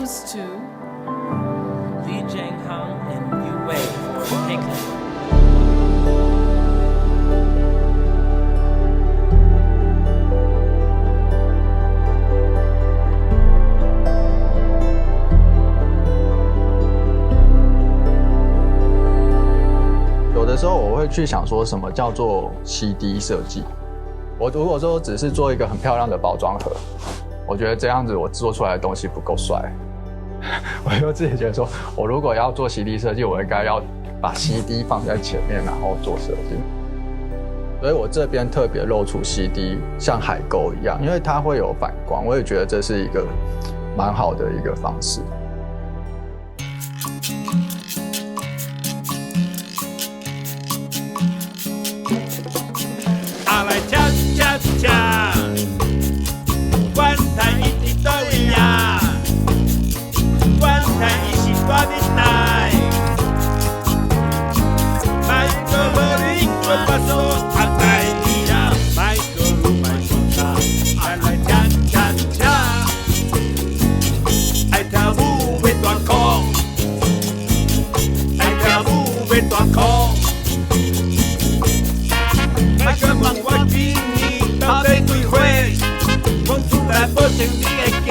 Goes to Li Jianghang and Yu Wei for Picnic. 有的时候我会去想说，什么叫做 CD 设计？我如果说只是做一个很漂亮的包装盒，我觉得这样子我做出来的东西不够帅。我就自己觉得说，我如果要做 CD 设计，我应该要把 CD 放在前面，然后做设计。所以我这边特别露出 CD，像海沟一样，因为它会有反光，我也觉得这是一个蛮好的一个方式。阿來恰恰恰，管他伊佇佗位呀，管他伊是蹛佇台，莫閣無你閣巴索阿台呀，莫閣愈莫講啥，咱來恰恰恰，愛跳舞欲大箍，愛跳舞欲大箍。莫閣問我今年到底幾歲，講出來保證你會驚。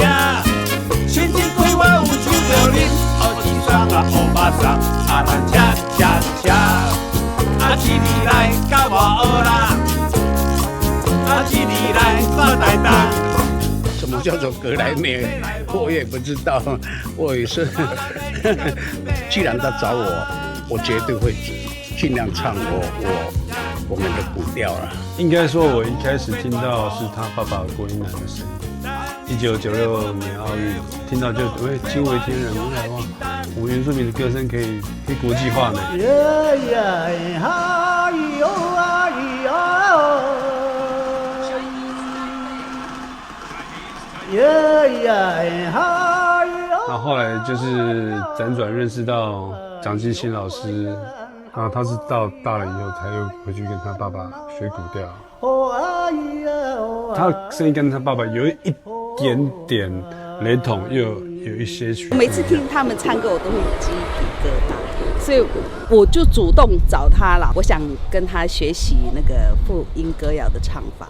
心情快活有手著恁，烏一雙啊烏巴桑，啊咱恰恰恰，啊這里來佮我學啦，啊這里來走台東。什麼叫做格萊美？我也不知道。我也是，既然他找我，我絕對會盡量唱我們的古調了。應該說，我一開始聽到是他爸爸郭英男的聲音。1996年奧運，聽到就喂驚為天人，我想哇，我們原住民的歌聲可以國際化呢。耶呀哈喲啊喲，耶呀哈喲。那後來就是輾轉認識到蔣進興老師，然後他是到大了以後才又回去跟他爸爸學古調。他聲音跟他爸爸有一點點雷同，又有一些許。每次聽他們唱歌，我都會雞皮疙瘩，所以我就主動找他了。我想跟他學習那個復音歌謠的唱法。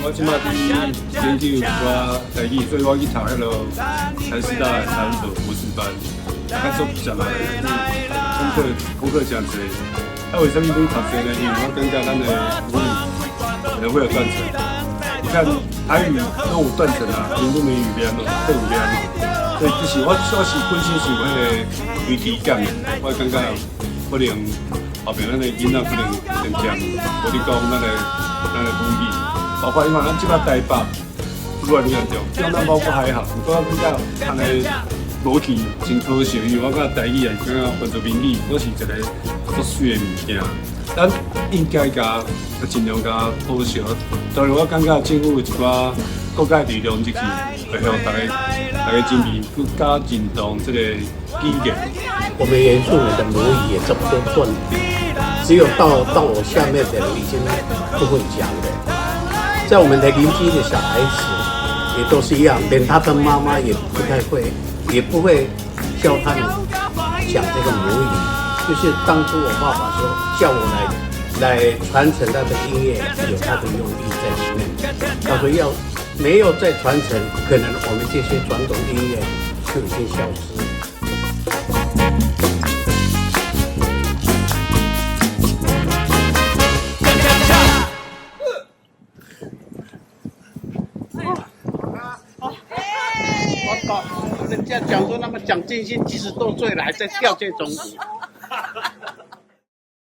我這擺佇研究一寡台語，所以我去讀彼个台師大的台語博士班，較足食來功課誠濟。啊，為啥物講讀濟呢？因為我感覺咱的母語可能會有斷層。你看台語攏有斷層啊，原住民語變咯，客語變咯。所以其實我是本身是有彼个危機感的，我感覺可能後壁咱的囡仔可能漸漸無咧講咱的母語。包括因為咱這擺台北愈來愈嚴重，中南部閣還好，毋過我感覺按呢無去真可惜，因為我感覺台語也是感覺原住民語，閣是一個足媠的物件，咱應該共盡量共保留。當然，我感覺政府有一寡國家力量入去，會予大家真正閣較認同這個語言。我們原住民的母語也差不多斷，只有到我下面的人已經不會講了。在我們的鄰居的小孩子也都是一樣，連他的媽媽也不太會，也不會教他們講這個母語。就是當初我爸爸說叫我來傳承他的音樂，有他的用意在裡面。他說要沒有再傳承，可能我們這些傳統音樂就已經消失了。人家講說，那麼蔣進興70多歲了，還在跳這種舞。